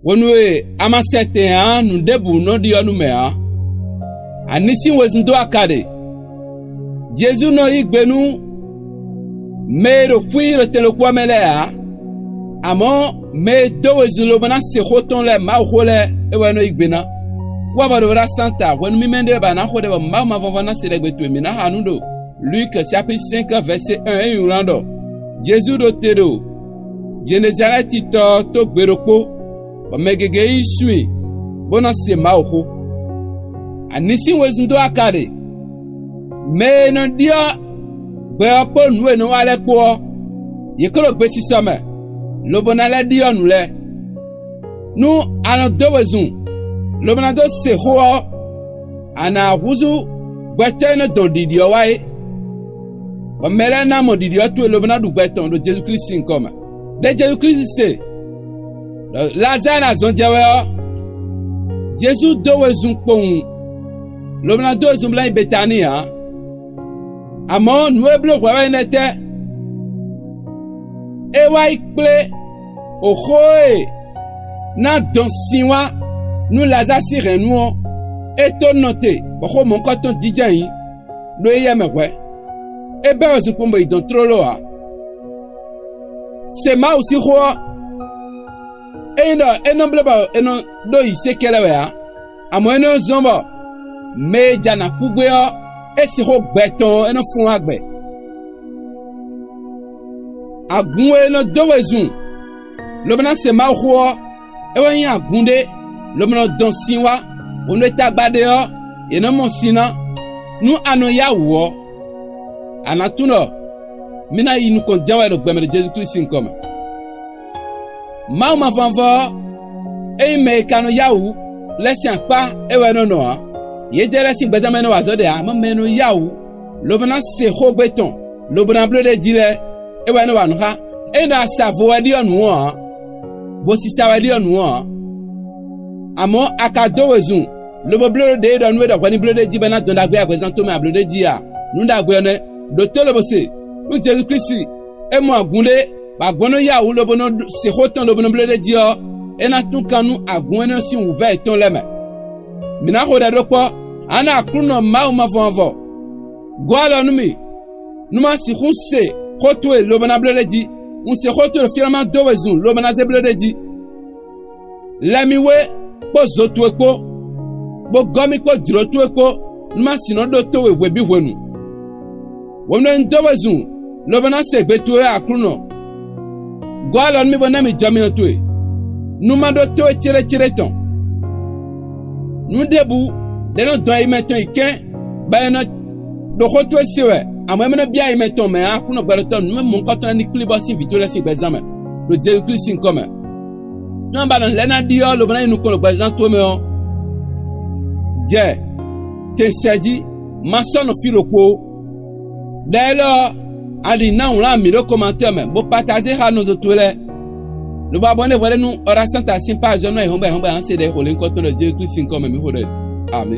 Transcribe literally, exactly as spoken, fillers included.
Hwenu e a ma sɛ tɛn ǎ, nǔ ɖěbǔ nɔ ɖi ɔ́ nú mɛ ǎ. Ani sín wezun dó a ka ɖe? Jezu nɔ yí gbe nú mɛ e ɖo kwín ɖo tɛn ɖokpó ɔ́ mɛ lɛ́ɛ ǎ; amɔ̌, mɛ e dó wezun lobo ná se xó tɔn lɛ́ɛ Mawuxó lɛ́ɛ é wɛ nɔ yí gbe ná. Wú abɔɖoɖá Santa hwenu mímɛ́ ɖé wɛ ba ná xo ɖɛ bɔ Mawu ma vɔvɔ ná se ɖɛgbe towe mǐ ná xa nú ɖo Luke chapitre cinq verset un e nylá ɖɔ: Jezu ɖo te ɖo Jenezalɛ́ti tɔ ɔ́ tó gbe ɖokpó, bɔ mɛ gěgé yi sun i, bó ná se Mawuxó. Ani sín wezun dó a ka ɖe? Mɛ e nɔ ɖyɔ́ gbɛ ɔ́ kpó nǔ e nɔ wa lɛ́ɛ kpó ɔ́, yě ko ɖo gbesisɔ mɛ, lobo ná lɛ́ ɖyɔ́ nǔ lɛ́ɛ. Nú a nɔ dó wezun, lobo ná dó se xó ɔ́, a nǎ húzú gbɛtɔ́ e nɔ dɔn ɖiɖi ɔ́ wá é, bɔ mɛ lɛ́ɛ ná mɔ ɖiɖi ɔ́ towe lobo ná ɖu gbɛ tɔn ɖo Jezu Klísu nyǐkɔ mɛ. Ɖé Jezu Klísu se ɖɔ Lazáa ná zɔn jɛ wɛ ɔ́, Jezu dó wezun kpowun, lobo ná dó wezun bó ná yi Betaníi ǎ. Amɔ̌, nǔ e bló hwɛ wɛ é nɛ́ tɛ́? É wá yi kplé oxó e ná dɔn sin wá nú Lazáa sín hɛ̌nnu ɔ́, é tó nɔ te, bɔ xó mɔ̌hunkɔtɔn jínjɔ́n ayǐ ɖó éyɛ́ mɛ hwɛ̌. É bɛ́ wezun kpowun bɔ è dɔn tlóló ǎ. Se Mawu sín xó ɔ́, ényí ɖɔ é nɔ bló bɔ è nɔ ɖó yi sékɛ́lɛ́ wɛ ǎ; amɔ̌ énɛ́ ɔ́ zɔ́n bɔ mɛ e jɛ anǎ kú gbé ɔ́, é sixú gbɛ tɔn ɔ́, é nɔ fún wá gbɛ. Agun e nɔ dó wezun lobo ná se Mawuxó ɔ́, é wɛ nyí agun ɖé, lobo nɔ dɔn sin wá; hwenu e tagba ɖe ɔ́, yě nɔ mɔ sin ná. Nú a nɔ yá wǔ ɔ́, a nǎ tunwun ɖɔ mì ná yi nukɔn jɛ́n wɛ ɖo gbɛmɛ ɖo Jezu Klísu nyǐkɔ mɛ. Mawu ma vɔn avɔ ɔ́, ényí mɛ e ka nɔ yá wǔ lɛ́ɛ sín akpá é wɛ é nɔ nɔ ǎ; yědɛɛ lɛ́ɛ sín gbɛzán mɛ nɔ wa azɔ̌ ɖe ǎ; amɔ̌, mɛ e nɔ yá wǔ lobo ná se xógbe tɔn lobo ná bló ɖ'é jí lɛ́ɛ, é wɛ é nɔ wa nǔ xá. Ényí ɖɔ a sa vo wɛ ɖyɔ́ nǔ ɔ́ ǎ, vo sisa wɛ ɖyɔ́ nǔ ɔ́ ǎ; amɔ̌, a ka dó wezun lobo bló ɖě e ɖɔ nú we ɖɔ hwɛ ní bló ɖ'é jí bɔ é ná dɔn ɖagbe agbɛzán tomɛ a bló ɖ'é jí a? Nǔ ɖagbe ɔ́ nɛ́. Đǒtó lobo se, nú Jezu Klísu é mɔ agun ɖé, bɔ agun ɔ́ nɔ yá wǔ lobo nɔ se xó tɔn lobo nɔ bló ɖ'é jí ɔ́, é ná tún kan nú agun énɛ́ ɔ́ sín wǔvɛ́ yětɔn lɛ́ɛ mɛ. Mǐ ná xo ɖɛ ɖó kpɔ́, a ná Aklúnɔ Mawu mavɔ mavɔ gɔ́ alɔ nú mì, nú má sixú se xó towe lobo ná bló ɖ'é jí. Un se xó towe ɖo fí ɔ́ ná má dó wezun lobo ná zé bló ɖ'é jí. Lɛ mì wé kpó zo towe kpó, bó gɔ́ mì kpó jlǒ towe kpó, nú má sixú nɔ ɖótó we hwebǐ hwenu. Hwenu e un dó wezun lobo ná se gbe towe ɔ́, Aklúnɔ, gɔ́ alɔ nú mì bó ná mì jɔ myɔ towe, nú má ɖó towe céɖécéɖé tɔn. Nǔ ɖěbǔ ɖě nɔ dɔn ayi mɛtɔn yi kɛ́n, bɔ è nɔ ɖo xó towe se wɛ, amɔ̌ é ma nɔ byɔ́ ayi mɛtɔn mɛ ǎ. Aklúnɔ gbɛɖotɔ́, nǔ e mɔ̌hunkɔtɔn lɛ́ɛ ní kplí bɔ sín vǐ towe lɛ́ɛ sín gbɛzán mɛ, ɖo Jezu Klísu sín nyǐkɔ mɛ. Nú a ba nɔ lɛ́ ná ɖi ɔ́, lobo ná yi nukɔn ɖo gbɛzán towe mɛ ɔ́, jɛ tɛn sɛ jí, ma sɔ́ nɔ fí ɖokpó ó. Ɖɛ élɔ́ ɔ́, a ɖi nǎ wlán mǐ ɖó kɔmatɔ́ mɛ, bó patajé xá nɔzo towe lɛ́ɛ, lobo abɔ nú hwɛɖénu Ɔɖasánta sín pázɔ́ nú ayǐhɔ́ngbe ayǐhɔ́ngbe ǎ se ɖɛ xo lě nyǐkɔ tɔn ɖɔ Jezu Klísu sín nyǐkɔ mɛ mǐ xo ɖɛ. Amǐ.